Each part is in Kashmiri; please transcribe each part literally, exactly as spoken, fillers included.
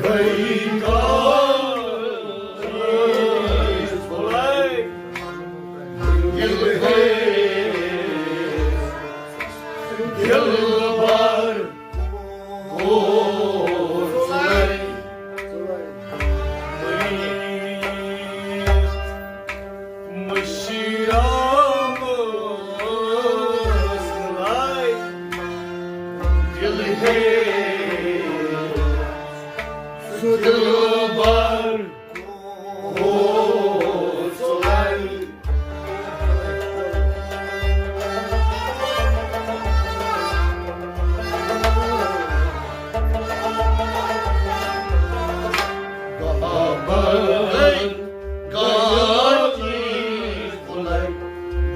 گئی گاش بلے، دل ہے دلبر کو سلے۔ مشرام سلے، دل ہے دلبر کو سلے۔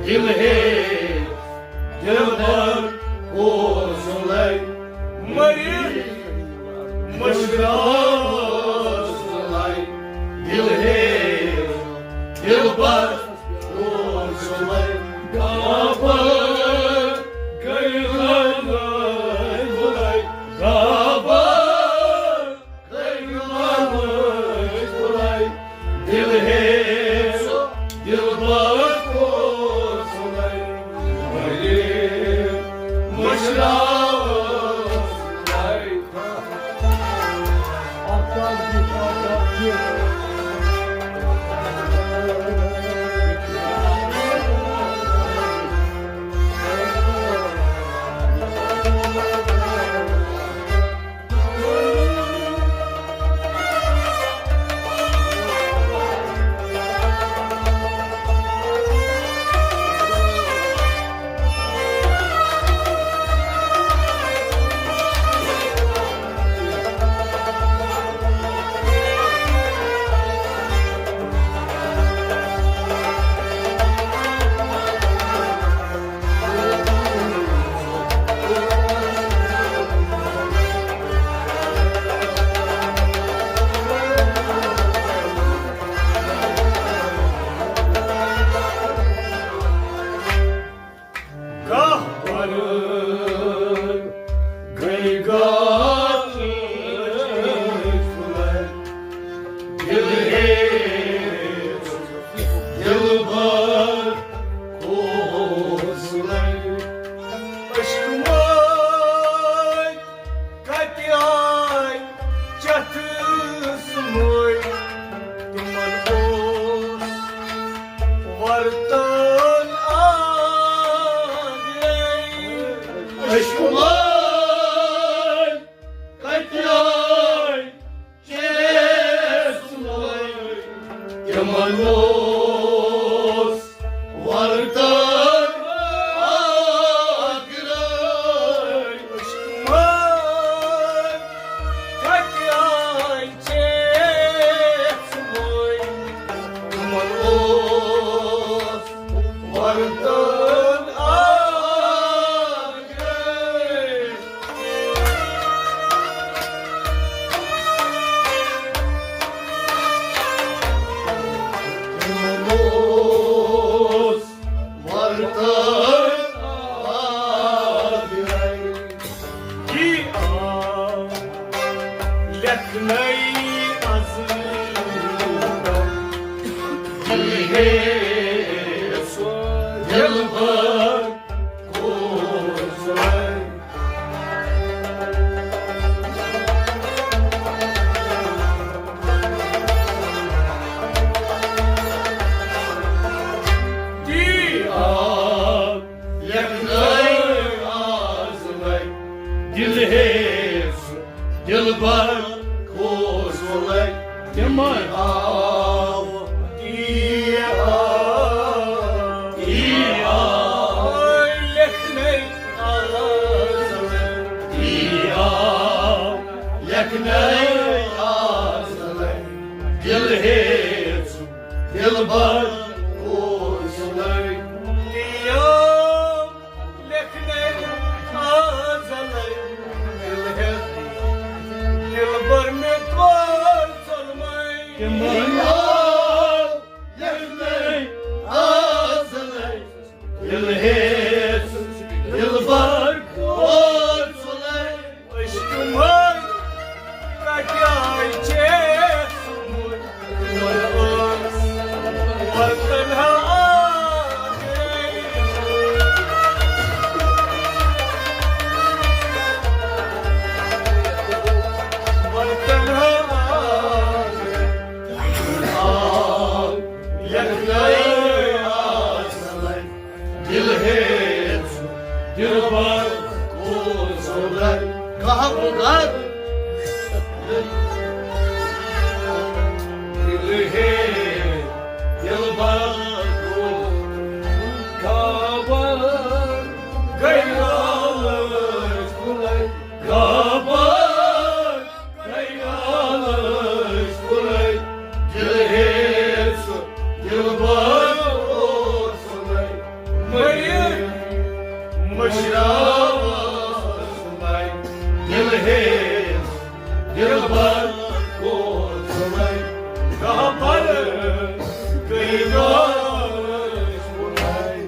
دل ہے دلبر کو سلے، مریض مشرا سلے، دل ہے دلبر کو سلے۔ گابر گئی غزل بلے، گابر دل ہے دلبر کو سلے، مشرا سلے۔ گاہ پر گئی گاہ دل ہے دلبر کو سلے۔ عشق ماے کتہِ آے چتھ سمٲے، تِمن اوس ورتان آگے۔ عشق ماے کتہِ آے چتھ سمٲے، تِمن اوس ورتان آگے۔ عشق ماے کتہِ آے چتھ سمٲے، تِمن اوس ورتان آگے۔ تِمن اوس ورتان آگے۔ یہِ آو لیکھنَے از۔ دل ہے دلبر کو سلے۔ یہِ آو لیکھنَے از۔ دل ہے دلبر کو سلے۔ تِمن آو، تی آو، تی آو لیکھنَے از۔ تی آو لیکھنَے از۔ دل ہے دلبر کو سلے۔ تی آو لیکھنَے آزلے، دل ہے دلبر مےٚ کوٚر ژوٚلمُے۔ تِمن آو لیکھنَے آزلے، دل ہے دلبر کو کہاں گزار دل ہے دلبر کو خبر گئی عالم کھلے، خبر گئی عالم کھلے، دل ہے سو دلبر کو سنے۔ مریض مشراوس بنائی، دل ہے دلبر کو سنائی، کہاں پر گئی گالش بنائی۔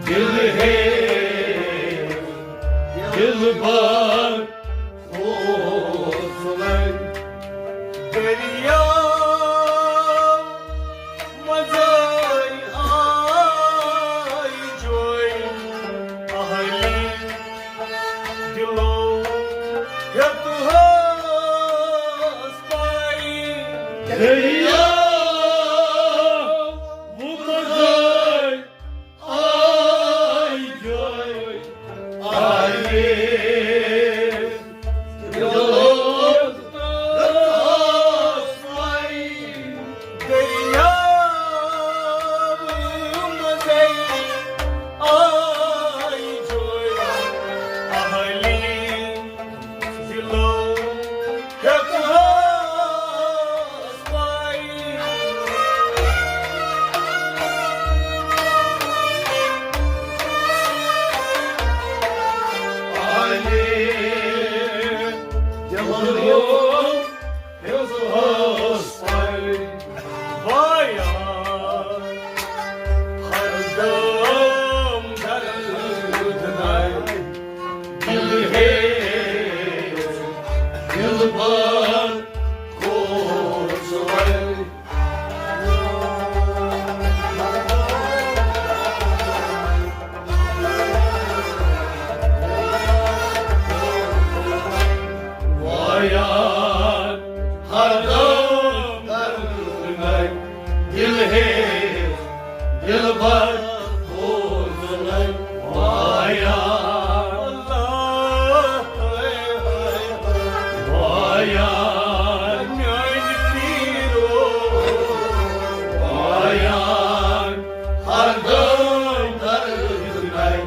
دل ہے دلبر خوبصورت دریا مزے آئی جوئی اہلی دلو ہیت ہس پائی۔ دریا مزے آئی جوئی اہلی دلو ہیت ہس پائی۔ دریا مزے آئی جوئی اہلی دلو ہیت ہس پائی۔ اہلی دلو ہیت ہس پائی۔ وایا ہر دم درد نائی دل ہے دلبر خوبصورت۔ وایا ہر دم درد نائی دل ہے دلبر خوبصورت۔ وایا وایا میانہِ پیرو، وایا ہر دم درد نائی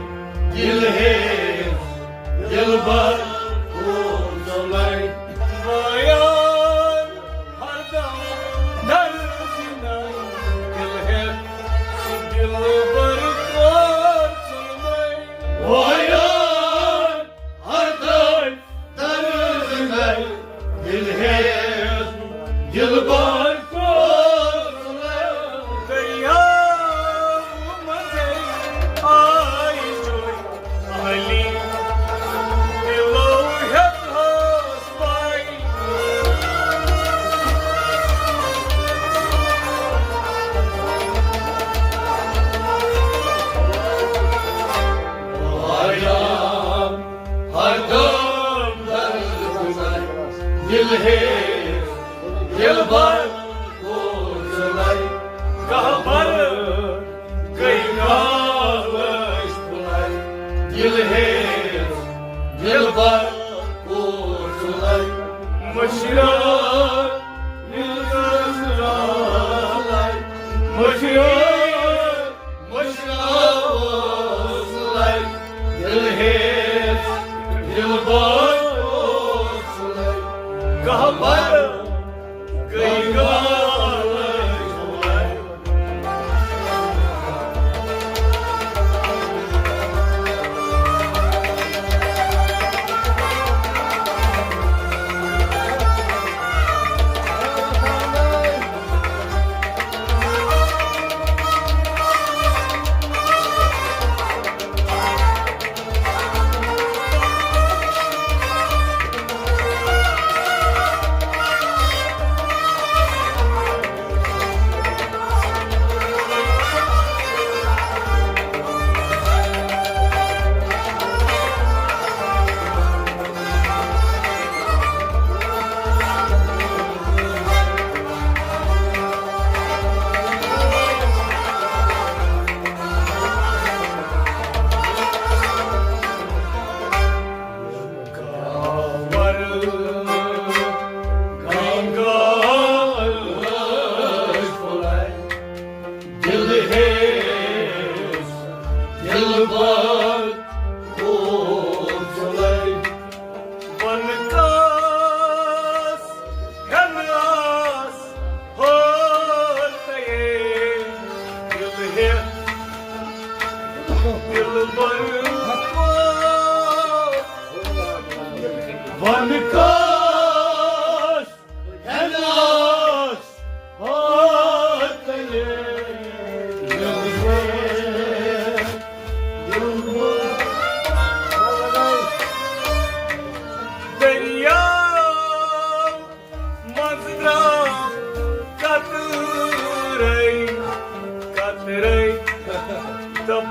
دل ہے دلبر خوبصورت۔ وایا ہر دم درد نائی دل ہے دلبر خوبصورت۔ وایا ہر دم درد نائی دل ہے دلبر خوبصورت۔ دریا مزے آئی جوئی اہلی دلو ہیت ہس پائی۔ وایا ہر دم درد نائی دل ہے دلبر خوبصورت۔ کہاں پر گئی گالش بنائی دل ہے دلبر خوبصورت۔ مشرا مشرا مشرا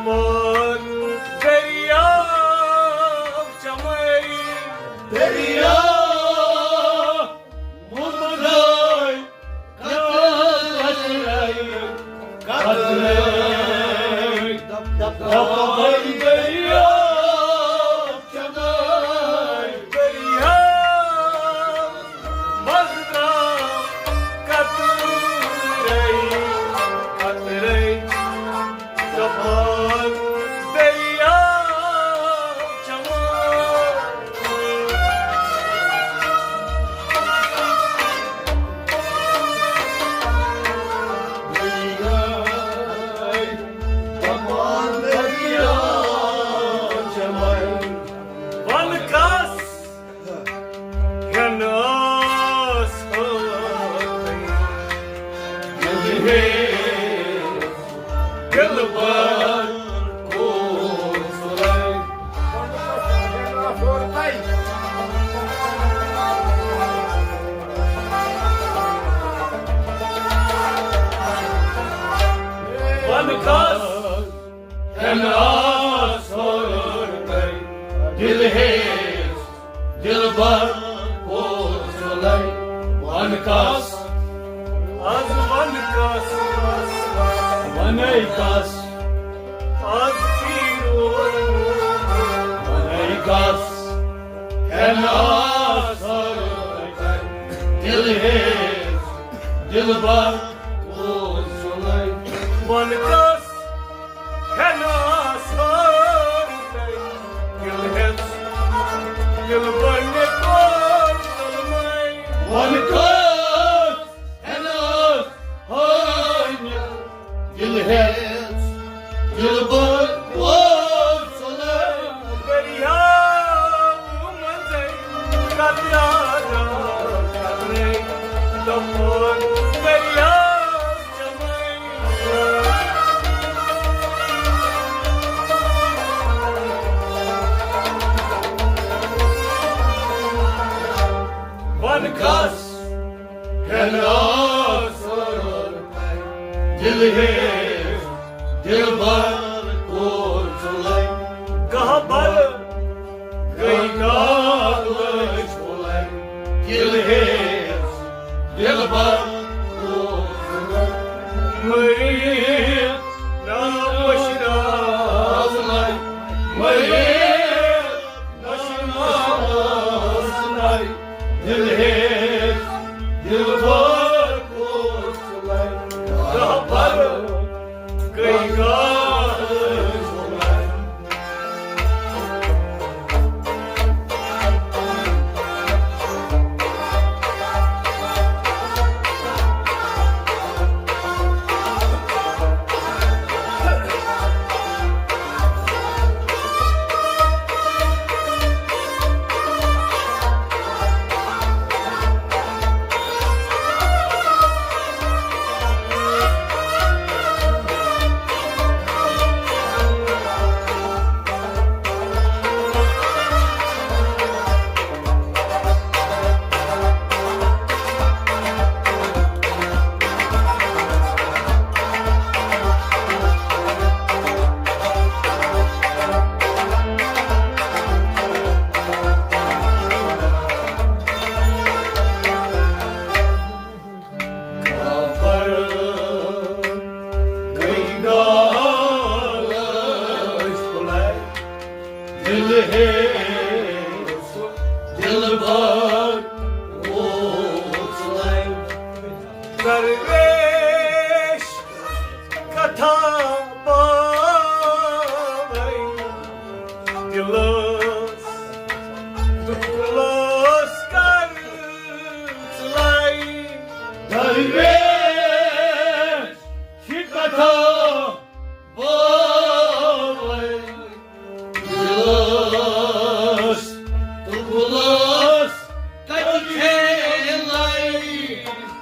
پان دٔریاو چمے، دٔریاو مُمرے، قطرے، قطرے، دپان دٔریاو چمے۔ دٔریاو منٛز درٛاو قطرے، قطرے، دپان دٔریاو چمے۔ دٔریاو، دپان دٔریاو چمے۔ وَن کَس ہٮ۪نَس دِل ہے دِلبر کوٚت سُلے۔ وَن کَس ہٮ۪نَس دِل ہے دِلبر کوٚت سُلے۔ وَن کَس، از وَن کَس، وَنے کَس، از پیٖرو، وَنے کَس، ہٮ۪نَس دِل ہے دِلبر کوٚت سُلے۔ وَن کَس ہٮ۪نَس دِل ہٮ۪ژ، دِلبر مےٚ کوٚر ظُلمے۔ وَن کَس ہٮ۪نَس دِل ہٮ۪ژ، دِلبر کوٚر ظُلمے۔ دٔریاو منٛزے قطرا قطرے، دپان دٔریاو چمے۔ وَن کَس ہٮ۪نَس دِل ہے دِلبر کوٚت سُلے۔ گہہ بر گٔے گالٕچ پھُلے۔ دِل ہے دِلبر کوٚت سُلے۔ مٔرِتھ نا پشتاو لے۔ مٔرِتھ دِل ہے دِلبر کوٚت سُلے۔ گہہ بر گٔے گالٕچ پھُلے۔ خبر گٔے گالٕچ پھُلے۔ دِل ہے دِلبر کوٚت سُلے۔ درویش کتھا باوے دِلس تہٕ پھُلس کر سُلے۔ درویش کتھا باوے دِلس تہٕ پھُلس کتہِ کھیلے۔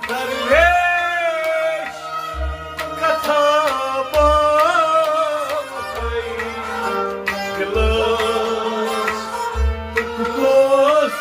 درویش کتھا باوے دِلس تہٕ پھُلس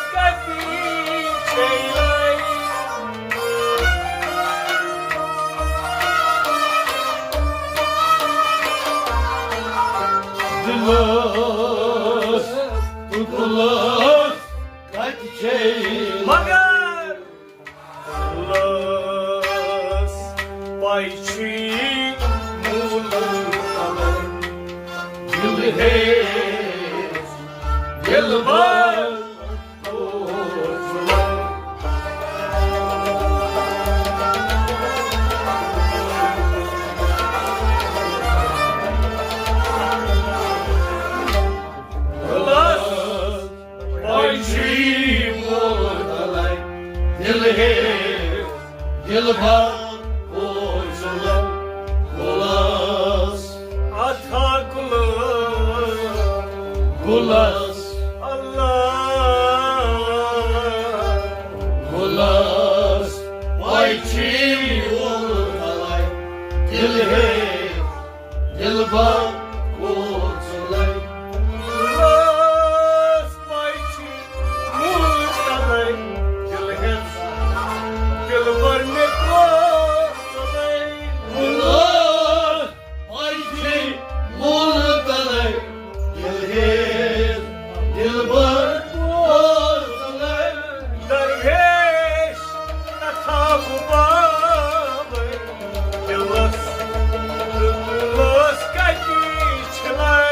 دلبر۔ گُلس پٲے چھُے مول تلے، دل ہے دلبر کوٚر ژٕ لے۔ گُلس، اتھا گُلس، گُلس، اللہ۔ گُلس پٲے چھُے مول تلے، دل ہے دلبر کوٚر ژٕ لے۔ گُلس پٲے چھُے مول تلے، دل ہیٚژ دلبر مےٚ کوٚر ژٕ لے۔ گُلس پٲے چھُے مول تلے، دل ہیٚژ دلبر کوٚر ژٕ لے۔ درویش کتھا بہٕ باوے، دلس تہٕ گُلس کتہِ چھلے؟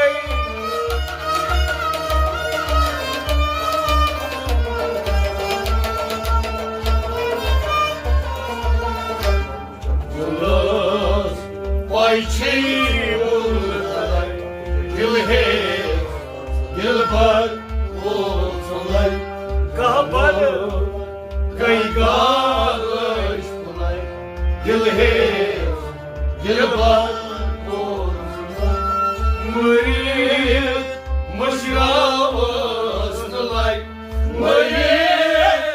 گُلس پٲے چھُے مول تلے، دل ہے دلبر کوٚر ژٕ لے۔ گہبر گٔے گالٲج پھُلے، دل ہے دلبر کوٚر ژٕ لے۔ مٔرِتھ مٔشراوس نہٕ لے، مٔرِتھ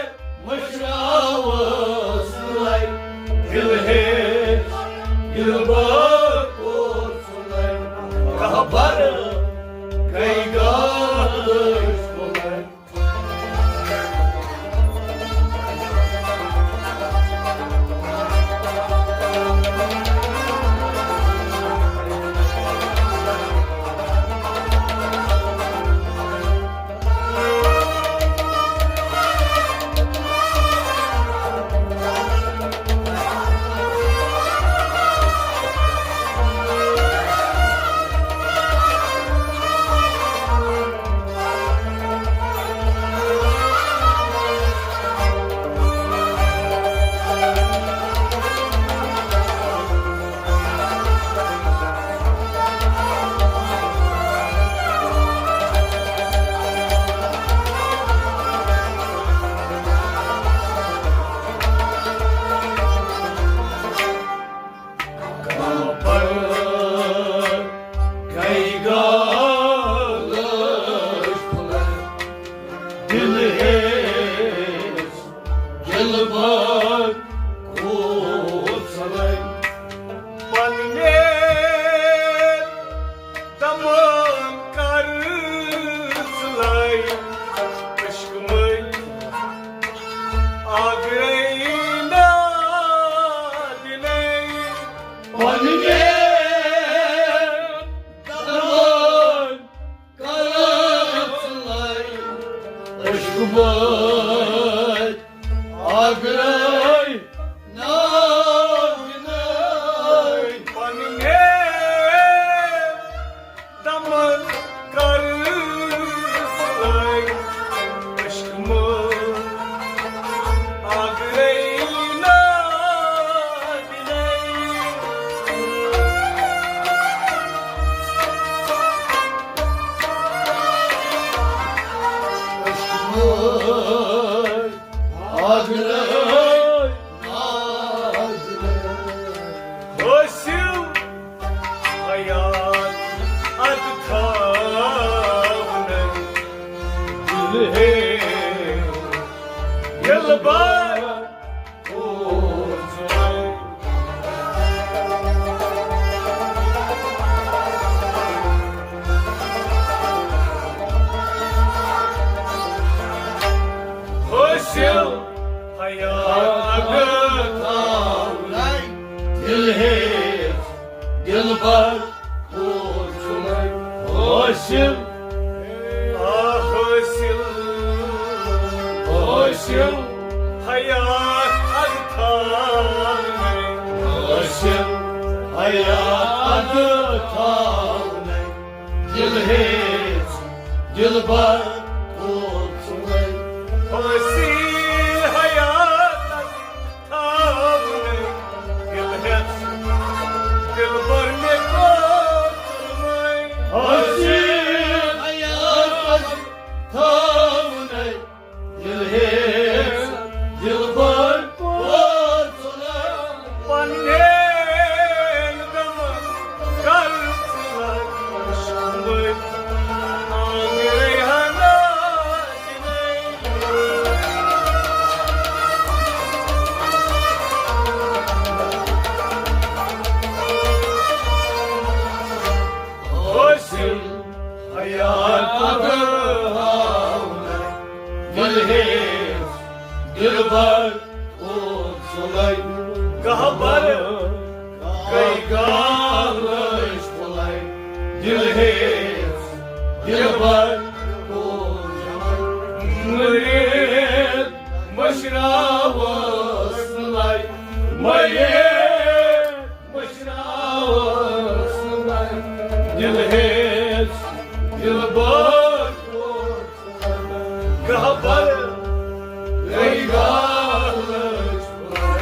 مٔشراوس نہٕ لے۔ دل ہے دلبر کوٚر ژٕ لے۔ گہبر گٔے گالٲج پھُلے۔ گہبر گٔے گالٲج پھُلے، دل ہیٚژ دلبر کوٚر ژٕ لے۔ پننہِ دمن کر ژٕ لے، عشق مٔلۍ آگرے نادِنے۔ پننہِ دمن کر ژٕ لے، عشق مٔلۍ آگرے نادِنے۔ پننہِ دمن کر ژٕ لے، عشق مٔلۍ آگرے نادِنے۔ عشق مٔلۍ آگرے نادِنے۔ حٲصِل حیات اَدٕ تھاونَے دِل ہے دِلبر۔ حٲصِل حیات اگر تھاونَے دِل ہے دِلبر، کوٚر ژٕ مےٚ حٲصِل۔ آ حٲصِل۔ حٲصِل۔ حیات اگر تھاونَے۔ حٲصِل۔ حیات اگر تھاونَے۔ دِل ہے دِلبر، حٲصِل حیاتس تھاونَے دِل ہٮ۪ژ دِلبر مےٚ کوٚر ژٕ وۄنۍ۔ حٲصِل حیاتس تھاونَے دِل ہٮ۪ژ دِلبر کوٚر ژٕ وۄنۍ۔ پننٮ۪ن غمن کر ژٕ لگ شامبٲدۍ آنگرے ہنا۔ حٲصِل حیات اگر ہاونَے دِل ہٮ۪ژ دِلبر کوٚر ژٕ وۄنۍ۔ گہہ بر گٔے گالٕچ پھُلے دِل ہٮ۪ژ دِلبر کوٚر ژٕ وۄنۍ۔ مٔرِتھ مٔشراوس نہٕ لَے، مٔرِتھ مٔشراوس نہٕ لَے۔ دِل ہٮ۪ژ دِلبر کوٚر ژٕ وۄنۍ۔ گہہ بر گٔے گالٕچ پھُلے۔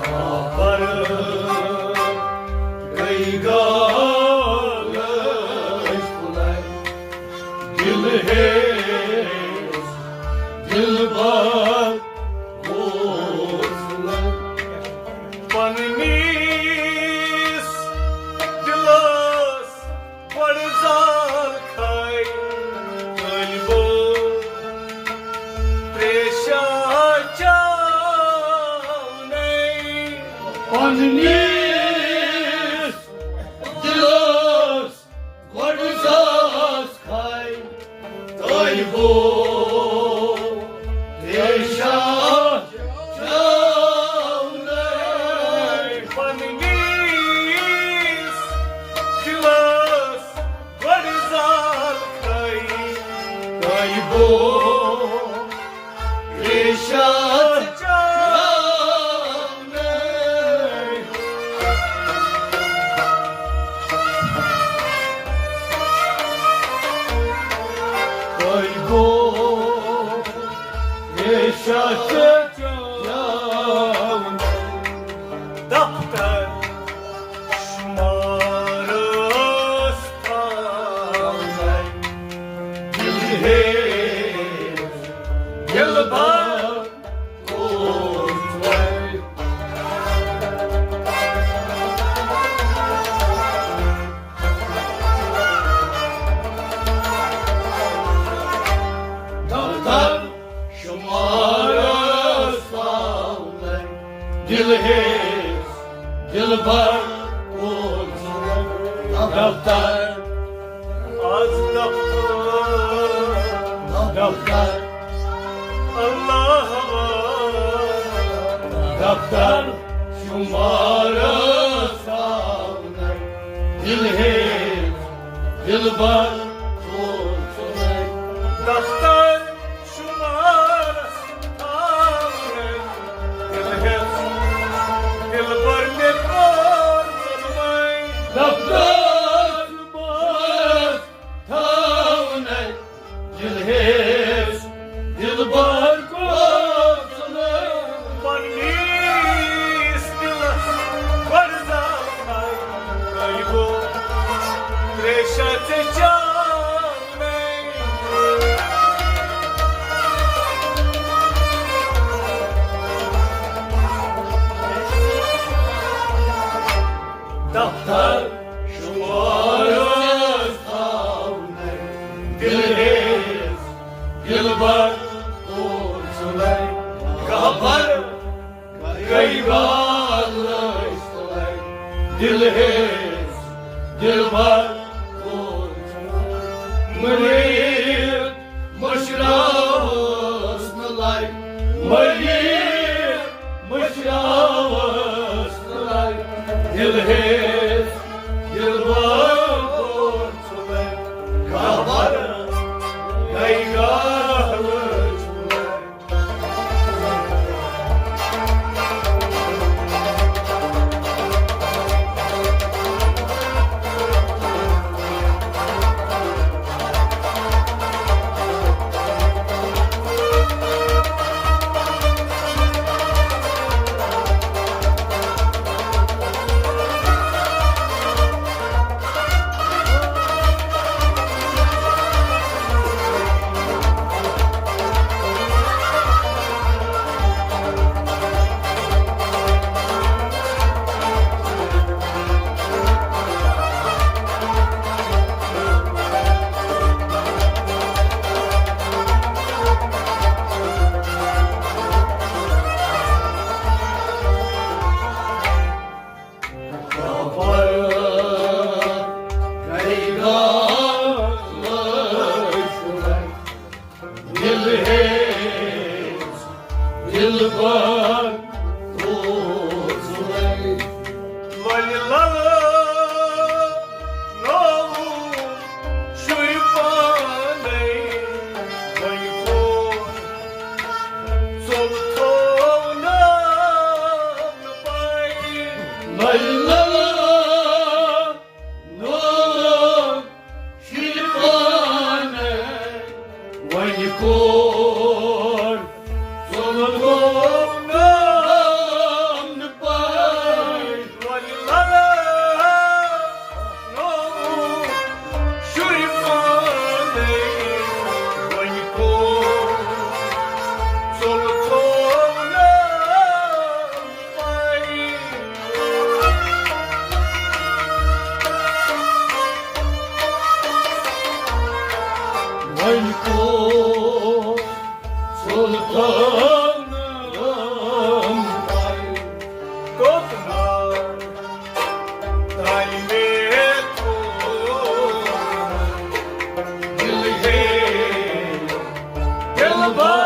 خبر گٔے گالٕچ پھُلے، دِل ہٮ۪ژ دِلبر کوٚر ژٕ وۄنۍ۔ پننِس دِلس گۄڈٕ زال کھے طٲلبو تریشہ چاونَے۔ پننِس دِلس گۄڈٕ زال کھے طٲلبو تریشہ چاونَے۔ پننِس دِلس گۄڈٕ زال کھے طٲلبو تریشہ چاونَے۔ طٲلبو تریشہ چاونَے۔ دفتر شمارس تھاونَے۔ دِل ہٮ۪ژ دِلبر کوٚر ژٕ وۄنۍ۔ دفتر شمارس تھاونَے۔ دِل ہٮ۪ژ دِلبر کوٚر ژٕ وۄنۍ۔ دفتر، از دفتر، دفتر، اللہ اکبر۔ دفتر شمارس تھاونَے۔ دِل ہٮ۪ژ دِلبر کوٚر ژٕ وۄنۍ۔ دفتر شمارس تھاونَے۔ دِل ہٮ۪ژ دِلبر مےٚ کوٚر ژٕ وۄنۍ۔ دفتر شمارس تھاونَے۔ دِل ہٮ۪ژ دِلبر کوٚر ژٕ وۄنۍ۔ پننِس دِلس گۄڈٕ زال کھے طٲلبو تریشہ ژےٚ چاونَے۔ خبر کئی گال ٲسۍ تُلان، دِل ہیٚژ دِلبر اوس مٔرِتھ مٔشراوس نہٕ لَے، مٔرِتھ مٔشراوس نہٕ لَے، دِل ہیٚژ دِلبر اوس خبر کئی گال ٲسۍ تُلان۔ دِل ہیٚژ دِلبر اوس وۄنۍ۔ وۄنۍ لَلہٕ نوٚو شُرۍ پانَے، وۄنۍ کوٚر ژوٚل تھوٚونَم نہٕ پَے۔ وۄنۍ لَلہٕ نوٚو شُرۍ پانَے، وۄنۍ کوٚر ژوٚل تھوٚونَم نہٕ پَے۔ وۄنۍ لَلہٕ نوٚو شُرۍ پانَے، وۄنۍ کوٚر ژوٚل تھوٚونَم وۄنۍ کوٚر سُلطان کوٚت نار تانۍ مےٚ تھوٚو دِل ہے دِلبر۔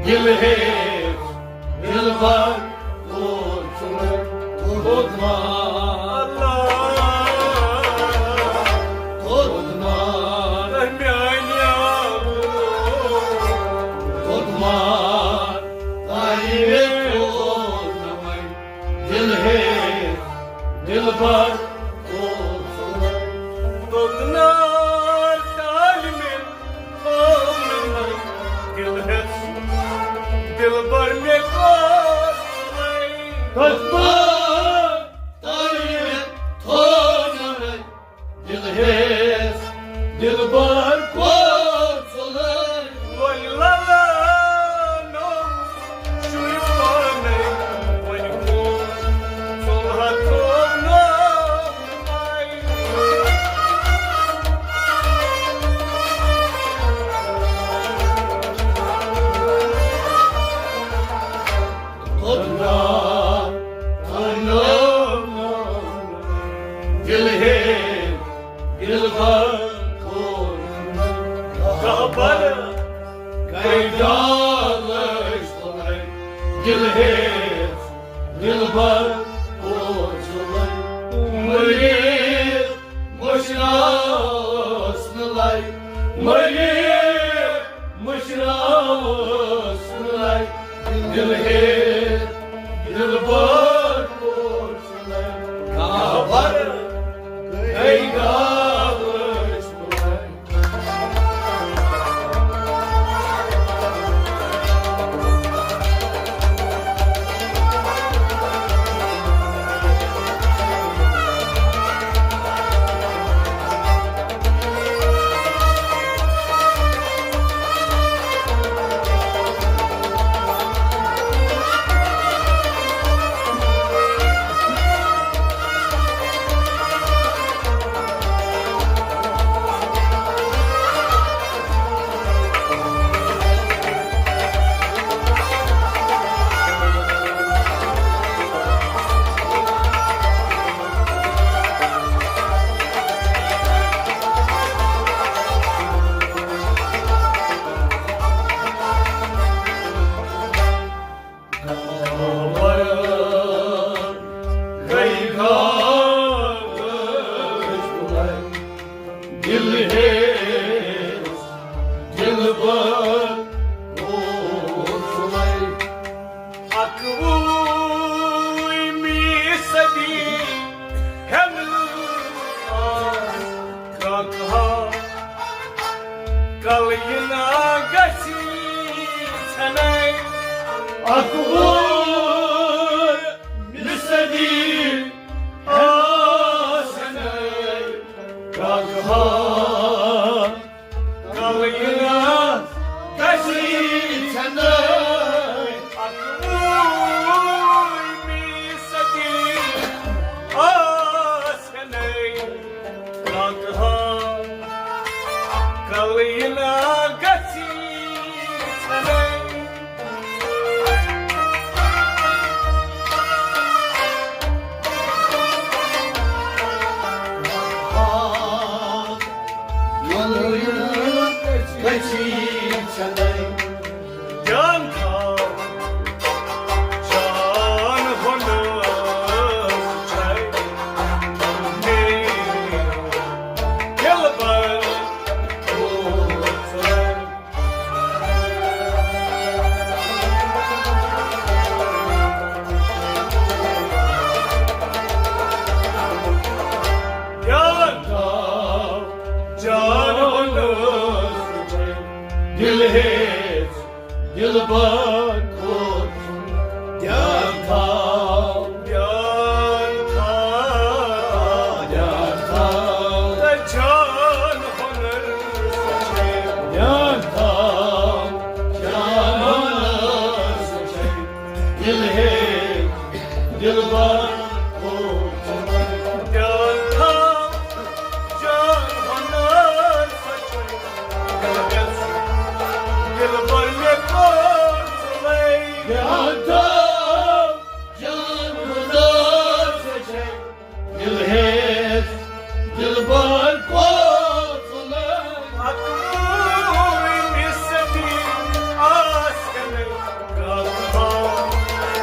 دِل ہے دِلبر۔ دِل ہے دِلبر۔ توٚت نار تانۍ مےٚ تھوٚو نہٕ دِل ہیٚژ دِلبر مےٚ کوٚر۔ توٚت نار تانۍ مےٚ تھوٚو نہٕ دِل ہیٚژ دِلبر کوٚر ژوٚلے۔ وۄنۍ لَلانو شُرۍ پانَے، وۄنۍ کوٚر ژوٚلہٕ ہا تھوٚونو پَے۔ دِل ہے دِلبر کوٚر خبر کَتہِ ڈالَس تَلَے۔ دِل ہے دِلبر کوٚر ژوٚلَے۔ مٔرِتھ مٔشراوَس نہٕ لَے۔ مٔرِتھ مٔشراوَس نہٕ لَے۔ دِل ہے دِلبر کوٚر ژوٚلَے۔ خبر کَتہِ ڈالَس تَلَے۔ اکوُہ مِصدی آسنے کاکہا، کلینہ گژھی ژھنٕے۔ اکوُہ مِصدی آسنے کاکہا، کلینہ گژھی ژھنٕے۔ جان تھاو، جان ہُنٛد چھے میٲنۍ دلبر۔ جان تھاو، جان ہُنٛد چھے دل ہیٚژ دلبر کھوژُن۔ جان تھاو، جان تھاو، جان تھاو۔ تہٕ جان ہُنٛد چھے۔ جان تھاو، جان ہُنٛد چھے دل ہیٚژ دلبر کھوژُن۔ جان تھاو، جان ہُنٛد چھے دلبر مےٚ کھوژُن۔ جان تھاو، جان ہُنٛد چھے دل ہیٚژ دلبر کھوژُن۔ اکوُہ مِصدی آسنے کاکہا،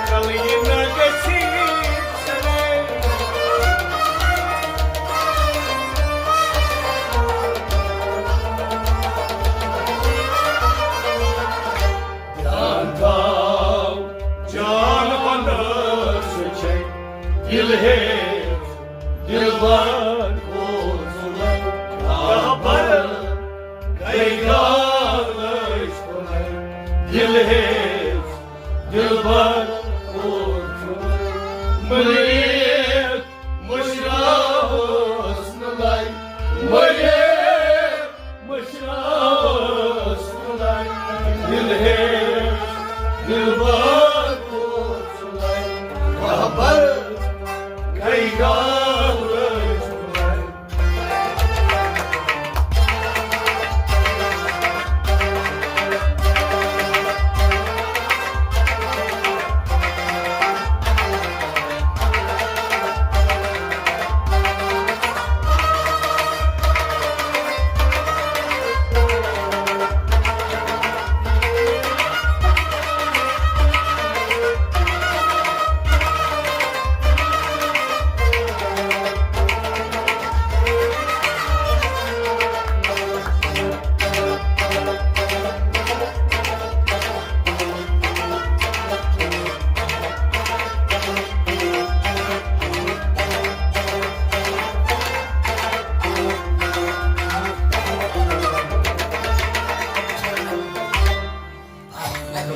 کلینہ گژھی ژھنٕے۔ جان تھاو، جان ہُنٛد چھے دل ہیٚژ دلبر کھوژُن۔ خبر گٔے گالٕچ کُنٕے، دل ہیٚژ دلبر کھوژُن۔ مٔرِتھ مٔشراوس نہٕ لَے، مٔرِتھ مٔشراوس نہٕ لَے۔ دل ہیٚژ دلبر کھوژُن۔ خبر گٔے گالٕچ کُنٕے۔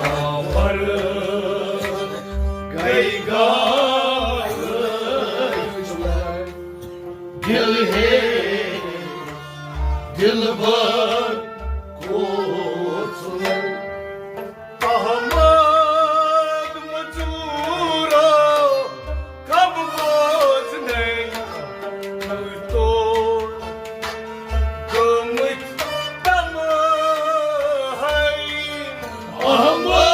خبر گٔے گالٕچ کُنٕے۔ دل ہیٚژ دلبر کھوژُن۔ احمد مزورو کم بوزنے تور گٔمٕتۍ تباہ۔ احمد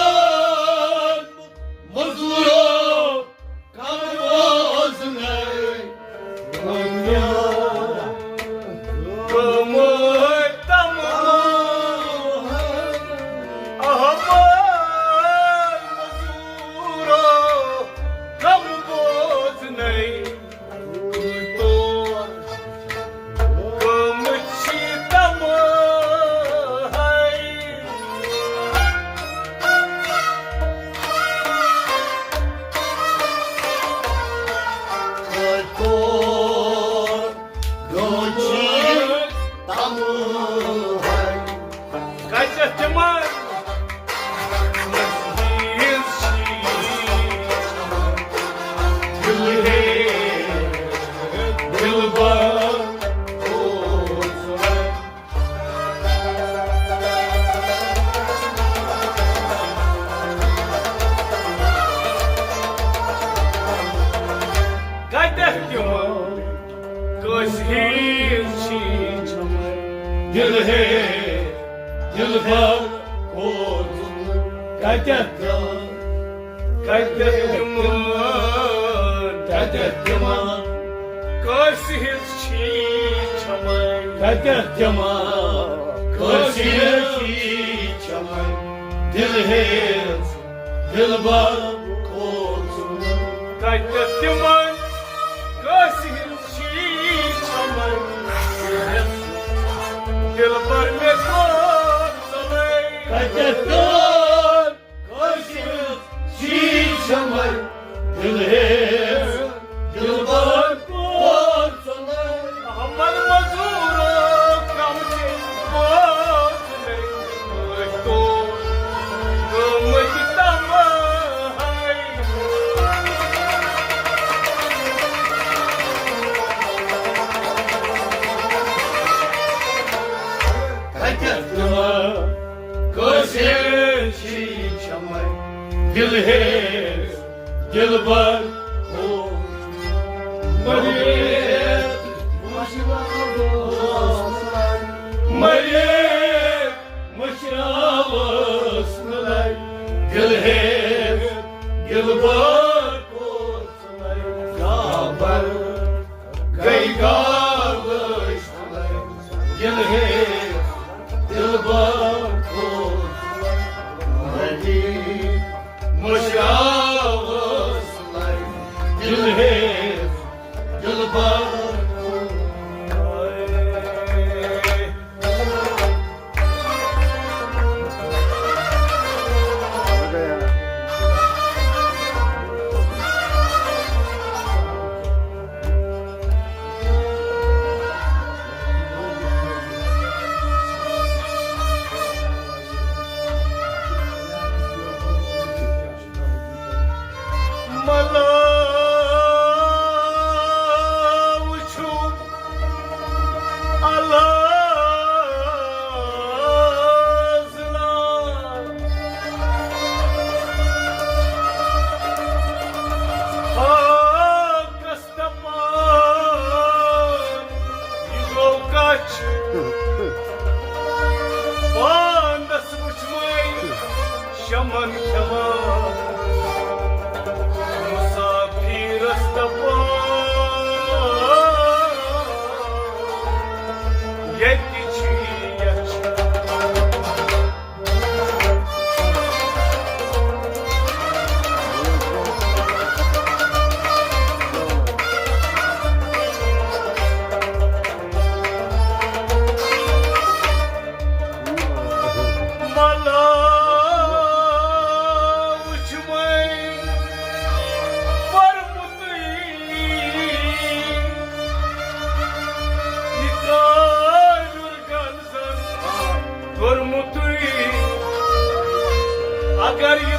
دلبر۔ کتٮ۪تھ تِم کٲنٛسہِ ہِنٛز چھِ دل ہے دلبر کھوژمُت۔ کتٮ۪تھ، کتٮ۪تھ تِمن، کتٮ۪تھ تِمن کٲنٛسہِ ہِنٛز چھِ چھمے۔ کتٮ۪تھ تِمن کٲنٛسہِ ہِنٛز چھِ چھمے۔ دل ہے دلبر کھوژمُت۔ کتٮ۪تھ تِمن کٲنٛسہِ ہِنٛز چھِ چھمے۔ دلبر مےٚ کھوژمُت۔ کتٮ۪تھ تِمن کٲنٛسہِ ہِنٛز چھِ چھمے۔ دل ہے دلبر کھوژمُت۔ احمد مزورو کم سے کم تو قۭمتی تمہائی۔ کتٮ۪تھ تِمن کٲنٛسہِ ہِنٛز چھِ چھمے۔ دل ہے دلبر ہو۔ مریض مریض مشراوس نلے۔ دل ہے دلبر کو سنلے۔ گابر گئی گالش نلے۔ دل ہے دلبر کو سنلے۔ مریض مشراوس نلے۔ دل ہے دلبر۔ ملا وچھو الحاظ لا۔ ہاکس دپان یہِ گوٚو کچھ۔ پانس وٕچھمٕے شمن کھٮ۪وان۔ مسافرس دپان ییٚتہِ چھِ یچھان۔ ملا وٕچھ وۄنۍ پوٚرمُتٕے یہِ کانٛہہ نُرگن زن کوٚرمُتٕے۔ اگر یہِ